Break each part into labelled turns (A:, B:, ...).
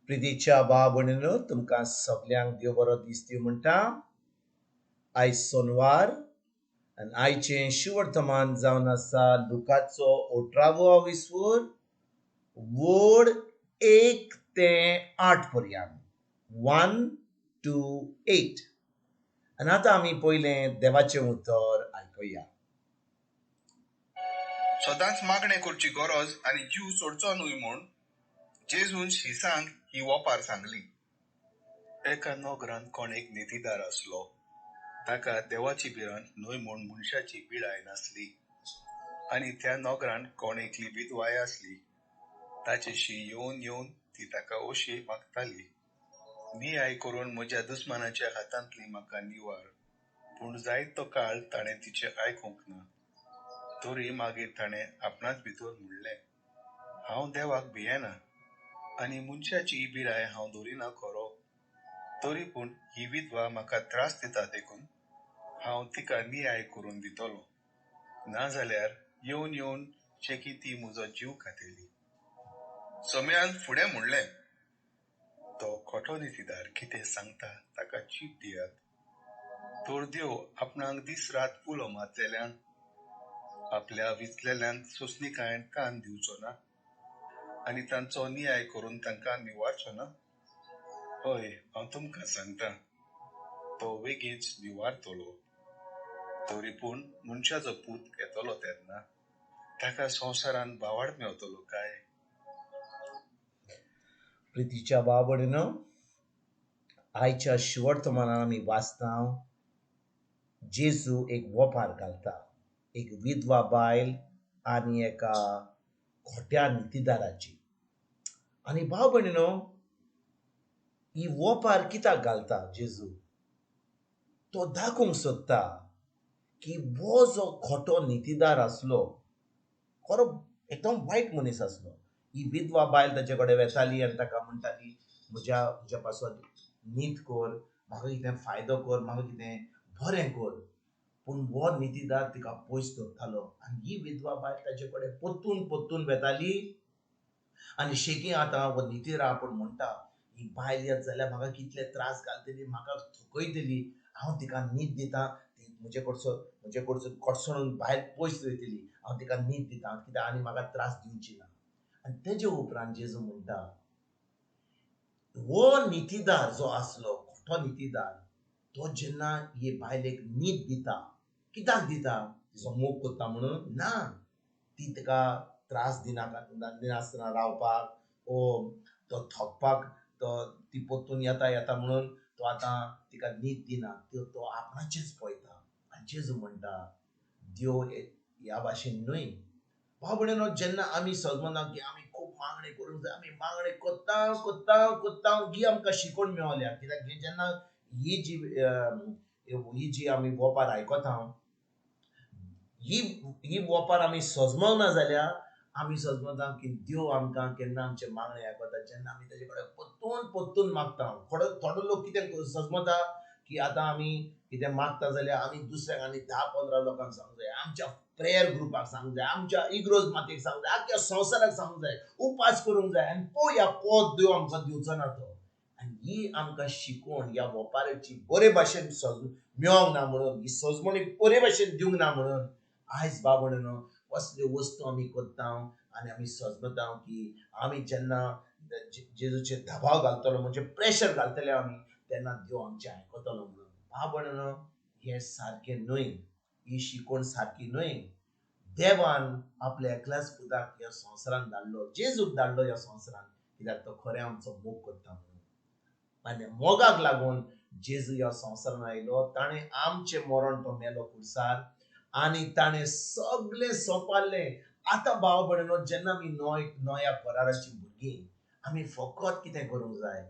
A: प्रितीच्या भाव भयणीनो, तुमकां सगल्यांक देव बरो दीस दिवं म्हणटा. आयज सोनवार आनी आयचें शिवर्तमान जावन आसा लुकाचो अठरावो विस्वूर वड 1 ते 8 पर्यंत, 1 to 8. आनी आतां आमी पयलें देवाचें उतर आयकुया.
B: सदांच मागणें करची गरज आनी जीव सोडचो न्हय म्हूण जेजून शिसांक ही वोपार सांगली. एका नगरांत कोण एक नितीदार आसलो. ताका देवाची भिरांत न्हय म्हूण मनशाची बिळाय नासली. आनी त्या नगरांत कोण एकली विधवाय आसली. ताचेशी येवन येवन ती ताका अशी मागताली, नियाय करून म्हज्या दुस्मानाच्या हातांतली म्हाका निवार. पूण जायतो काळ ताणें तिचें आयकूंक ना. तरी मागीर ताणें आपणाच भितर म्हणलें, हांव देवाक भियेना आनी मनशाची बिराय हांव दवरिना खरो, तरी पूण ही विधवा म्हाका त्रास दिता देखून हांव तिका नियाय करून दितलो, नाजाल्यार येवन येवन शेकी ती म्हजो जीव खातली. सोम्यान फुडें म्हणलें, तो खोटो नितीदार कितें सांगता ताका चीप दियात. तर देव आपणाक दीस रात उलो मारतल्यांक, आपल्या विचलेल्यांक सोंसणीकायेन कान दिवचो ना आनी तांचो नियाय करून तांकां निवारचो ना? हय, हांव तुमकां सांगता, तो वेगींच निवारतलो. तरी पूण मनशाचो पूत येतलो तेन्ना ताका संवसारान भावार्थ मेवतलो काय?
A: प्रितीच्या भाव भयणीनो, आयच्या शिवर्तमानान आमी वाचता जेजू एक वोपार घालता, एक विधवा बायल आनी एका खोट्या नितीदाराची. आनी भाव भयणीनो, ही वोपार कित्याक घालता जेजू? तो दाखोवंक सोदता की हो जो खोटो नितीदार आसलो, खरो एकदम वायट मनीस आसलो. ही विधवा बायल ताचे कडेन वेताली आनी ताका म्हणटाली, म्हज्या पासत नीत कर, म्हाका कितें फायदो कर, म्हाका कितें बरें कर. पूण हो नितीदार तिका पयस दवरतालो आनी ही विधवा बायल ताचे कडेन परतून परतून वेताली. आनी शेकी आतां हो नितीदार आपूण म्हणटा, ही बायल येत जाल्यार म्हाका कितले त्रास घालतली, म्हाका थकयतली, हांव तिका नीत दिता, ती म्हजे कडसून कडसणून भायर पयस वयतली, हांव तिका नीत दिता कित्याक आनी म्हाका त्रास दिवची ना. आनी तेजे उपरांत जेजू म्हणटा, हो नितीदार जो आसलो, खोटो नितीदार, तो जेन्ना हे बायलेक नीत दिता, कित्याक दिता? तिचो मोग करता म्हणून ना, ती ताका त्रास दिनासतना रावपाक, ओ तो थकपाक, तो ती परतून येता येता म्हणून तो आतां तिका नीत दिना, तो आपणाचेच पळयता. आनी जेजू म्हणटा, देव ह्या भाशेन न्हय. भाव भयणीनो, जेन्ना आमी सजमना की आमी खूब मागणें करूंक जाय, आमी मागणें करता करता करता ही आमकां शिकोवण मेवल्या. कित्याक जेन्ना ही जी आमी वोपार आयकता, ही वोपार आमी सजमना जाल्यार आमी सजमता की देव आमकां केन्ना आमचें मागणें आयकता. जेन्ना आमी ताजे कडेन परतून परतून मागता, थोडो लोक कितें सजमता की आतां आमी कितें मागता जाल्यार आमी दुसऱ्यांक आनी 10-15 लोकांक सांगूंक जाय, आमच्या प्रेयर ग्रुपाक सांगूंक जाय, आमच्या इग्रोज मातेक सांगूंक जाय, आख्ख्या संवसाराक सांगूंक जाय, उपास करूंक जाय आनी पळोवया कोत देव आमकां दिवचो ना तो. आनी ही आमकां शिकोवण ह्या वोपाराची बरे भाशेन मेळोंक ना म्हणून, ही सजमणी बरे भाशेन दिवंक ना म्हणून आयज बाबडनो कसल्यो वस्तू आमी करता आनी आमी सजमता की आमी जेन्ना जेजूचेर दबाव घालतलो, म्हणजे प्रेशर घालतले आमी, तेन्ना देव आमचें आयकतलो म्हणून. बाबडनो, हें सारकें न्हय, ही शिकोवण सारकी न्हय. देवान आपल्या एकल्याच पुताक ह्या संवसारान धाडलो, जेजूक धाडलो ह्या संवसारान, कित्याक तो खरें आमचो मोग करता म्हणून. आनी मोगाक लागून जेजू ह्या संवसारान आयलो, ताणें आमचें मरण तो मेलो खुर्सार आनी ताणें सगळें सोंपारलें. आतां भाव भयणीनो, जेन्ना आमी नव्या कराराची भुरगीं, आमी फकत कितें करूंक जाय,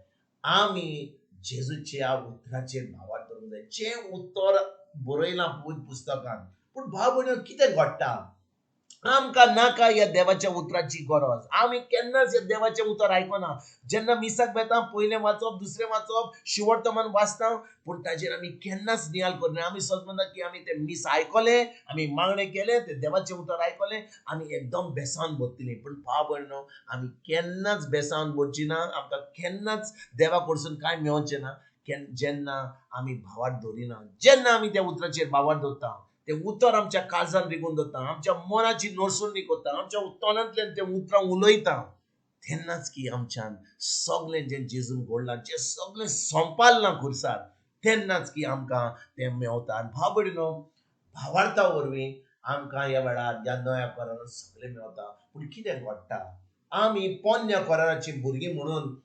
A: आमी जेजूच्या उतराचेर भावार्थ दवरूंक जाय, जें उतर बरयलां पवित्र पुस्तकान. पूण भाव भयणीनो, कितें घडटा, आमकां नाका ह्या देवाच्या उतराची गरज. आमी केन्नाच ह्या देवाचें उतर आयकना. जेन्ना मिसाक वेता पयलें वाचप, दुसरें वाचप, शिवर्तमान वाचता, पूण ताजेर आमी केन्नाच नियाल करना. आमी सजमता की आमी तें मीस आयकलें, आमी मागणें केलें, तें देवाचें उतर आयकलें, आमी एकदम बेसावन बसतलीं. पूण भाव भयणो, आमी केन्नाच बेसावन बसची ना. आमकां केन्नाच देवा कडसून कांय मेळचें ना जेन्ना आमी भावार्थ दवरिना. जेन्ना आमी त्या उतराचेर भावार्थ दवरता, तें उतर आमच्या काळजान रिगून दवरता, आमच्या मनाची नरसुणी करता, आमच्या तोंडांतल्यान तें उतरां उलयता, तेन्नाच की आमच्यान सगळें जें जेजून घडलां, जें सगळें सोंपालना खुर्सार, तेन्नाच की आमकां तें मेवता. आनी भाव भयणीनो, भावार्था वरवीं आमकां ह्या वेळार ह्या नव्या करारान सगळें मेवता. पूण कितें घडटा, आमी पोन्न्या कराराचीं भुरगीं म्हणून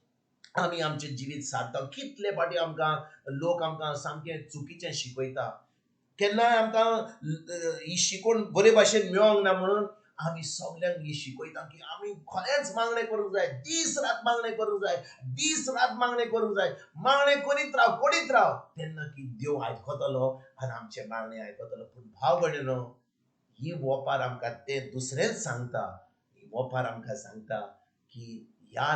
A: आमी आमचें जिवीत सारता. कितले फावटी आमकां लोक आमकां सामकें चुकीचें शिकयता. केन्नाय आमकां ही शिकवण बरे भाशेन मेळोंक ना म्हणून आमी सगल्यांक ही शिकयता की आमी खरेंच मागणें करूंक जाय, दीस रात मागणें करूंक जाय, दीस रात मागणें करूंक जाय, मागणें करीत राव, करीत राव, तेन्ना की देव आयकतलो आनी आमचें मागणें आयकतलो. पूण भाव भयणीनो, ही वोपार आमकां तें दुसरेंच सांगता. ही वोपार आमकां सांगता की ह्या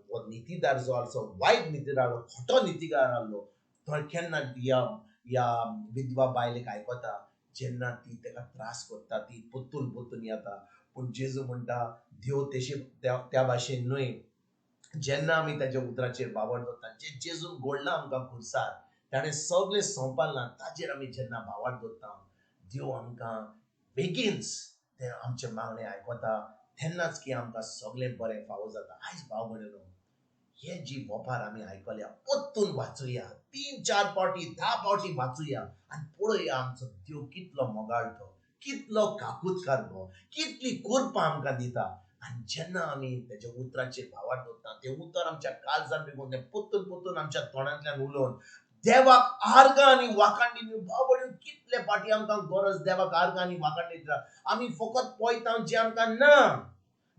A: हो नितीदार जो आसलो, वायट नितीदार, खोटो नितीदार आसलो, तो केन्ना ह्या ह्या विधवा बायलेक आयकता, जेन्ना ती ताका त्रास करता, ती परतून परतून येता. पूण जेजू म्हणटा, देव तेशी त्या भाशेन न्हय. जेन्ना आमी ताच्या उतराचेर भावार्थ दवरता, जें जेजून घडलां आमकां खुर्सार, ताणें सगळें सोंपालां, ताजेर आमी जेन्ना भावार्थ दवरता, देव आमकां बेगीनच तें आमचें मागणें आयकता. तेन्नाच की आमकां सगळें बरें फावो जाता. आयज भाव भयणीनो, हे जी वोपार आमी आयकल्या, परतून वाचुया, 3-4 फावटी, 10 फावटी वाचुया आनी पळोवया आमचो देव कितलो मोगाळ तो, कितलो काकूतकार तो, कितली कृपा आमकां दिता. आनी जेन्ना आमी तेज्या उतराचेर भावार्थ दवरता, तें उतर आमच्या काळजान रिगून तें परतून परतून आमच्या तोंडांतल्यान उलोवन देवाक आर्गां आनी वाखाण. भाव भयणीनो, कितले फावटी आमकां गरज देवाक आर्गां आनी वाखाण दिता. आमी फकत पळयता जें आमकां ना,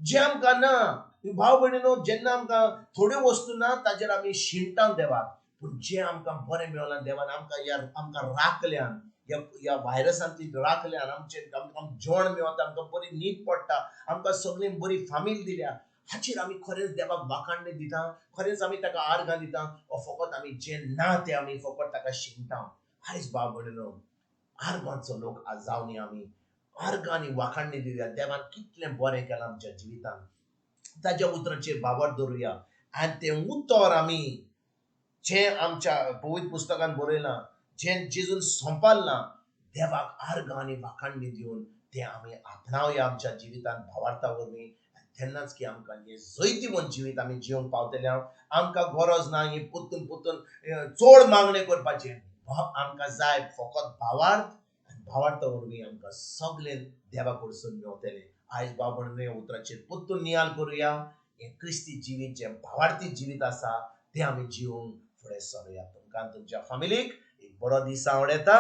A: जें आमकां ना. भाव भयणीनो, जेन्ना आमकां थोड्यो वस्तू ना ताजेर आमी शिणटा देवाक, पूण जें आमकां बरें मेळलां देवान आमकां ह्या आमकां राखल्यान, ह्या व्हायरसांतली राखल्यान, आमचें आमकां जेवण मेळता, आमकां बरी न्हीद पडटा, आमकां सगळी बरी फामील दिल्या, हाचेर आमी खरेंच देवाक वाखाण दिता, खरेंच आमी ताका आर्गां दिता. ओ फकत आमी जें ना तें आमी फकत ताका शिणटा. आयज भाव भयणीनो, आर्गांचो लोक जावनी आमी आर्गां आनी वाखाण दिवया. देवान कितलें बरें केलां आमच्या जिवितान, ताज्या उतराचेर भावार्थ दवरुया आनी तें उतर आमी जें आमच्या पवित्र पुस्तकान बरयलां, जें जेजून सोंपालां, देवाक आर्गां आनी वाखाण दिवन तें आमी आपणावया आमच्या जिवितान भावार्था वरवीं. तेन्नाच की आमकां हें जैतिवंत जिवीत आमी जिवंक पावतले. आमकां गरज ना हें परतून परतून चड मागणें करपाचें. आमकां जाय फकत भावार्थ, आनी भावार्था वरवीं आमकां सगळें देवा कडसून मेवतलें. आयज भाव भयणीनो, उतराचेर परतून नियाल करुया. हें क्रिस्ती जिवीत जें भावार्थी जिवीत आसा तें आमी जिवंक फुडें सरुया. तुमकां तुमच्या फामिलीक एक बरो दीस आवडटा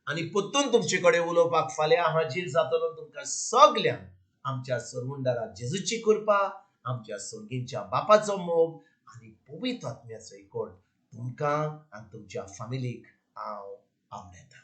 A: आनी परतून तुमचे कडेन उलोवपाक फाल्यां हाजीर जातलो. तुमकां सगल्यांक आमच्या सरवंडारा जेजूची कृपा, आमच्या सर्गींच्या बापाचो मोग आनी पवित्र आत्म्याचो एकवट तुमकां आनी तुमच्या फामिलीक हांव आवडटा.